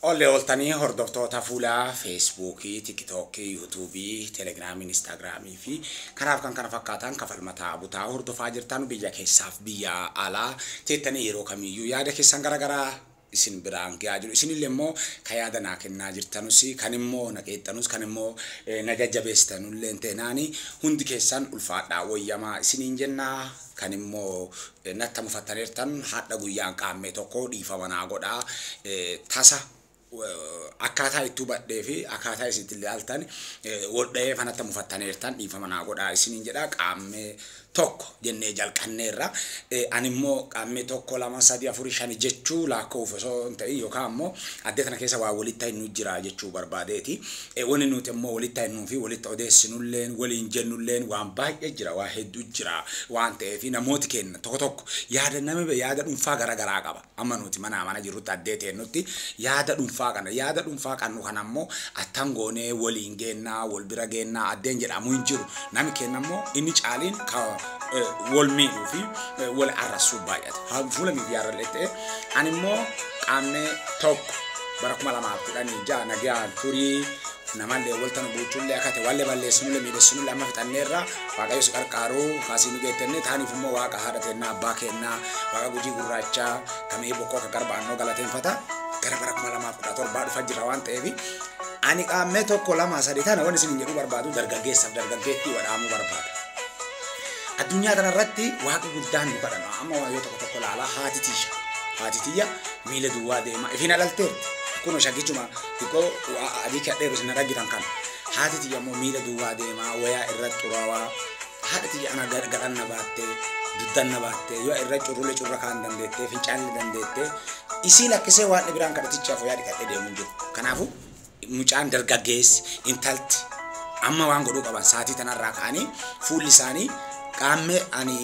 Olle ooltanii hordoftoota fuula Feesbuukii, Tiktookii, Yuutuubii, Telegiraamii, Instaagiraamii fi kanaaf kan kana fakkaatan kafalmataa butaa hordofaa jirtan biyya keessaaf biyya alaa teettanii yeroo kamiyyuu yaada keessan garaagaraa isin biraan gahaa jiru. Isinillee immoo kan yaada naa kennaa jirtanus kan immoo na qeexxanus kan immoo na jajjabeessitanullee teenaani hundi keessan ulfaadhaa wayyamaa isiniin jennaa. Kan immoo natti mufattaneertan haadha guyyaan qaammee tokko dhiifama naa godhaa tasa akkaataa itti hubadhee fi akkaataa isitti ilaaltan wal dha'ee fanatti mufattaneertan dhiifama naa godhaa isiniin jedhaa. Qaammee tokko jennee jalqanneerra. Ani immoo qaammee 1 2 3 4 5 jechuu lakkoofsa osoo hin ta'in yookaan immoo addee tana keessa waa walitti hinnu jira jechuu barbaadeeti. Wanni nuti immoo walitti hinnuu fi walitti odeessinulleen waliin jennulleen waan baay'ee jira, waa hedduu jira waan ta'eef namooti kenna tokko tokko yaada nama yaada dhuunfaa garaagaraa qaba. Amma nuti mana mana jirrutti addee teennutti yaada dhuunfaa kana yaada dhuunfaa qabnu kana immoo attan goonee waliin geennaa wal bira geennaa addeen jedhamu hin jiru. Nami kenna immoo inni caaliin wal miidhuu fi wal arrasuu baay'ata. Fuula miidiyaa irra ta'e ani immoo qaammee tokko bara 2016 nagaan turii namallee waltan buuchullee akka ta'e wallee balleessinullee miidhessinullee amma fixanneerra Waaqayyo si qarqaaruu kaasii nu geettenne taaniif immoo Waaqa haadha teennaa abbaa keennaa Waaqa Gujii gurraachaa kamee bokkoo akka garbaannoo galateeffata gara bara 2017 dhufa jira waan ta'eef ani qaammee 1 2 3 tana wanni isin jedhuu barbaadu dargaggeessaaf dargaggeettii wadhaamuu barbaada. Addunyaa kanarratti waaqni guddaan nu kadhama. Amma waa yoo tokko tokko ilaalaa haati tiyya. Haati tiyya miila duwwaa deema. Ifiin alalteerti. Kun shaggichuma xiqqoo adii kadheeru isin argitan kana. Haati tiyya immoo miila duwwaa deema. Wayaa irra xuraawaa. Haadha tiyya ana gadhan na baattee, duddan na baattee, yoo irra currulee curra kaan dandeettee, fincaanillee dandeettee, isii lakkisee waan biraan kadhatichaaf wayaa dhiqadhee deemu hin jiru. Kanaafuu mucaan dargaggeessi intalti amma waan godhuu qaban sa'aatii tanarraa ka'anii fuulli isaanii qaammee ani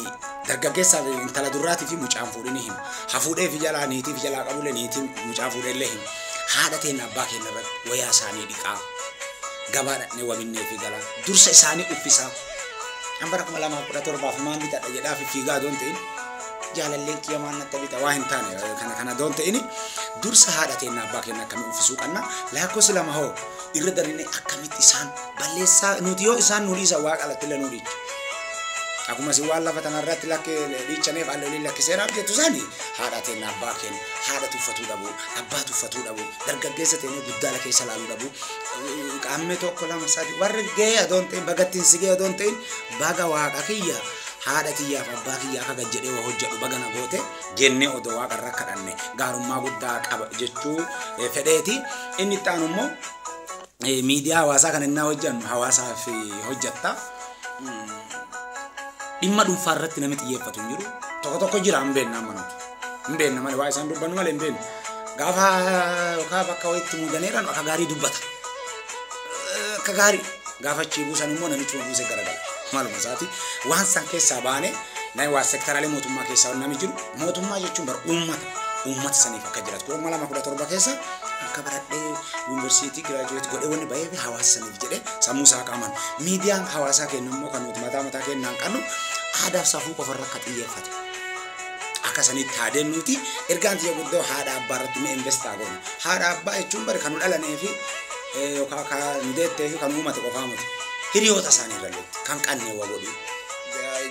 dargaggeessaaf intala durraatii fi mucaan fuudhee ni hima. Hafuudhee fi jalaa niitii fi jalaa qabulee niitii mucaa fuudhee illee hima. Haadha teenya abbaa keenya irratti wayaa isaanii dhiqaa. Gabaa dhaqnee wabinnee fi galaa. Dursa isaanii uffisaa. An bara 2017 maal bitadha jedhaa fi fiigaa doon ta'in jaalalleen kiyya maal natti bita waa hin taane kana kana doon ta'in dursa haadha teenya abbaa keenya akkamii uffisuu qabna. Lakkoofsi 2 hoo irra darinee akkamitti isaan balleessaa nuti yoo isaan nu dhiisa waaqa alatti illee nu dhiicha. Akkuma si waan lafa tanarratti lakkee dhiichaneef allooliin lakkiseeraaf jettu isaanii haadha teenya abbaa keenya haadha tuffatuu dhabuu abbaa tuffatuu dhabuu dargaggeessa teenya guddaala keessa laaluu dhabuu qaammee 1 2 3 warri gahee adoon ta'in bagattiin si gahee adoon ta'in baga waaqa kiyya haadha tiyyaaf abbaa kiyya akka gad jedhee waa hojjedhu baga na goote jennee odoo waaqa irra kadhanne gaarummaa guddaa qaba jechuu fedheeti. Inni itti aanu immoo miidiyaa hawaasaa kan innaa hojjennu hawaasaaf hojjetta. Dhimma dhuunfaa irratti namni xiyyeeffatu hin jiru. Tokko tokko jira hin beekna amma nuti. Hin beekna malee waa isaan dubbannu malee hin beeknu. Gaafa yookaan bakka wayiitti muudaneedhaan akka gaarii dubbata. Akka gaarii gaafa achii buusan immoo namichuma buusee garagala. Maaluma isaati waan san keessaa baane namni waa sektaraalee mootummaa keessaa namni jiru mootummaa jechuun bara uummata uummata saniif akka jiraatu. 2017 keessa akka baradhee yuunivarsiitii giraajuweet godhee wanni ba'ee fi hawaasa saniif jedhee sammuu isaa qaaman. Miidiyaan hawaasaa kennu immoo kan nuti mataa mataa kennaan qabnu aadaaf safuu qofarra akka xiyyeeffate. Akka sanitti haa deemnuuti ergaan xiyya guddoo haadha abbaa irratti mee investaa goona. Haadha abbaa jechuun bari kan nu dhalanee fi yookaan kan nu deettee fi kan uummate qofaa miti. Hiriyoota isaanii irra illee kan qannee waa godhu.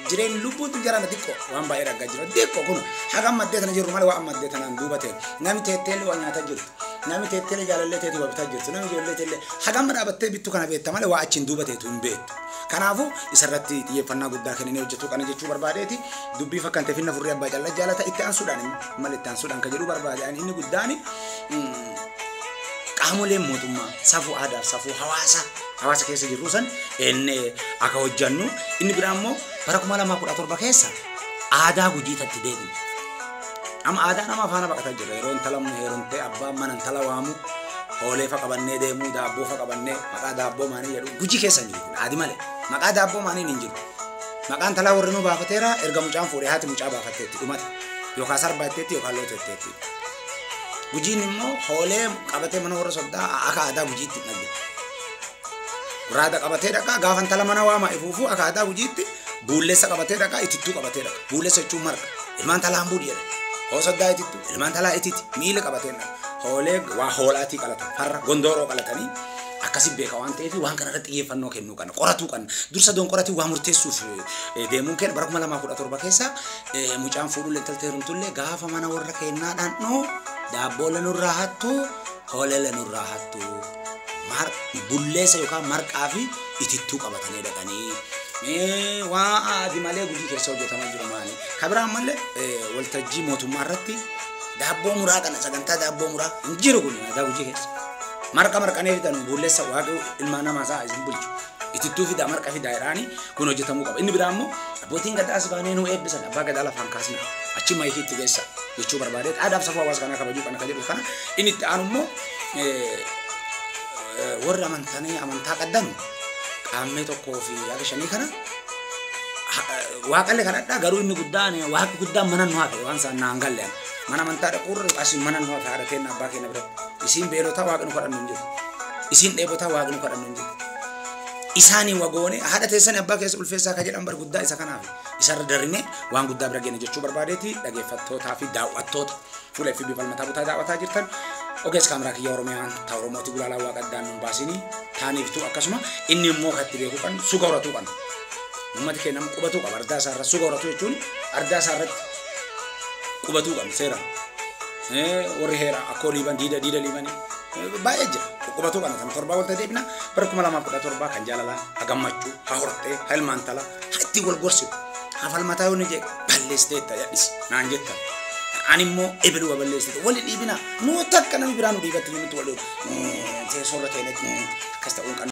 Jireenyi lubbuutu jarana xiqqoo waan baay'ee dhaggaa jira. Xiqqoo kun haga ammaddee tana jirru malee waan ammaddee tanaan duuba ta'e. Namni teetteellee waa nyaataa jirtu. Namni teetteellee jaalallee teetii waa bitaa jirtu. Namni ijoollee teellee haga amma dhaabattee bittu kana beekta malee waa achiin duuba ta'etu hin beektu. Kanaafuu isarratti xiyyeeffannaa guddaa kennee hojjetuu kana jechuu barbaadeeti. Dubbii fakkaan ta'e finna furrii abbaa callaa jaalata itti aansuudhaan malee itti aansuudhaan kan jedhu barbaade. Ani inni guddaan qaamoleen mootummaa safuu aadaaf safuu hawaasa hawaasa keessa jirru san enne akka hojjannu. Inni biraa immoo bara 2017 keessa aadaa Gujii tatti deebine. Amma aadaa nama faana baqataa jirra. Yeroo intala heerumtee abbaan mana intala waamu hoolee fa qabannee deemuu daabboo fa qabannee maqaa daabboo maanii jedhu Gujii keessa hin jiru kun aadi malee maqaa daabboo maaniin hin jiru. Maqaan talaa warri nu baafateera erga mucaan fuudhee haati mucaa baafatteetti dhumate yookaan sarbaa itteetti yookaan loota itteetti. Gujiin immoo hoolee qabatee mana warra soddaa akka aadaa Gujiitti hin dhagge. Raada qabatee dhaqa gaafa intala mana waama ifuufuu akka aadaa Gujiitti buulleessa qabatee dhaqa itittuu qabatee dhaqa. Buulleessa jechuun marga. Ilmaan talaa hin buudhi jedha. Hoo soddaa itittu ilmaan talaa ititi miila qabatee dhaqa. Hoolee waa hoolaatii qalatan farra gondooroo qalatanii akkasi beeka waan ta'eef waan kana irratti xiyyeeffannoo kennuu qabna qoratuu qabna dursa doon qoratii waa murteessuuf deemuun kenna bara 2017 keessa mucaan fuudhullee intaltee heerumtullee gaafa mana warra kennaa dhandhuu daabboo lanurraa hattuu hoolee lanurraa hattuu bulleessa yookaan marqaa fi itittuu qabatanii dhaqanii waa adi malee Gujii keessa hojjetamaa jiru maali kabiraan malee waltajjii mootummaa irratti daabboo muraa kana sagantaa daabboo muraa hin jiru kun aadaa Gujii keessa. Marqa marqanee fidan bulleessa waaqni ilmaan namaa isaa isin bulchu. Itittuu fidaa marqa fidaa jedhaanii kun hojjetamuu qaba. Inni biraa immoo abbootiin gadaas baanee nu eebbisan abbaa gadaa lafaan kaasna achi maayikii itti geessa jechuu barbaadee aadaaf safuu hawaasa kanaa kabajuu kana kan jedhu kana inni itti aanu immoo warri amantanii amantaa qaddan qaammee 1 fi 5 kana waaqallee kadhadhaa garuu inni guddaan waaqni guddaan mana nu hafe waan isaan naan galle mana amantaa dhaquurra asii mana nu hafe haadha keenya abbaa keenya biratti isiin beelotaa waaqni kadhannu hin jiru isiin dheebotaa waaqni kadhannu hin jiru isaanii wagoone haadha teessan abbaa keessa ulfeessaa ka jedhan bar guddaa isa kanaaf isarra darrine waan guddaa bira geenne jechuu barbaadeeti dhaggeeffattootaa fi daawwattoota fuula FB Falmataa Butaa daawwataa jirtan ogeessa kaameraa kiyya Oromiyaan ta Oromooti gulaalaa waaqa addaan nun baasinii taaniiftuu akkasuma inni immoo kan itti beekuu qabnu suga horatuu qabna. Uummati keenya nama qubatuu qaba ardaa isaarra suga horatu jechuun ardaa isaarratti qubatuu qabna seeraan. Warri heeraa akkoo liiban diida diida liibanii baay'ee jira qubatuu qabna kan torbaa walta deebina bara 2017 kan jaalalaa haa gammachuu haa hortee haa ilmaan talaa haa ittiin wal gorsitu haa falmataa yoo ni jee balleessiteetta jedhis naan jetta. Ani immoo ebiluu balleessite wali dhiibina nuu takka namni biraa nu dhiibatti nuti wal teessoorra ta'e akkas ta'uun qabna.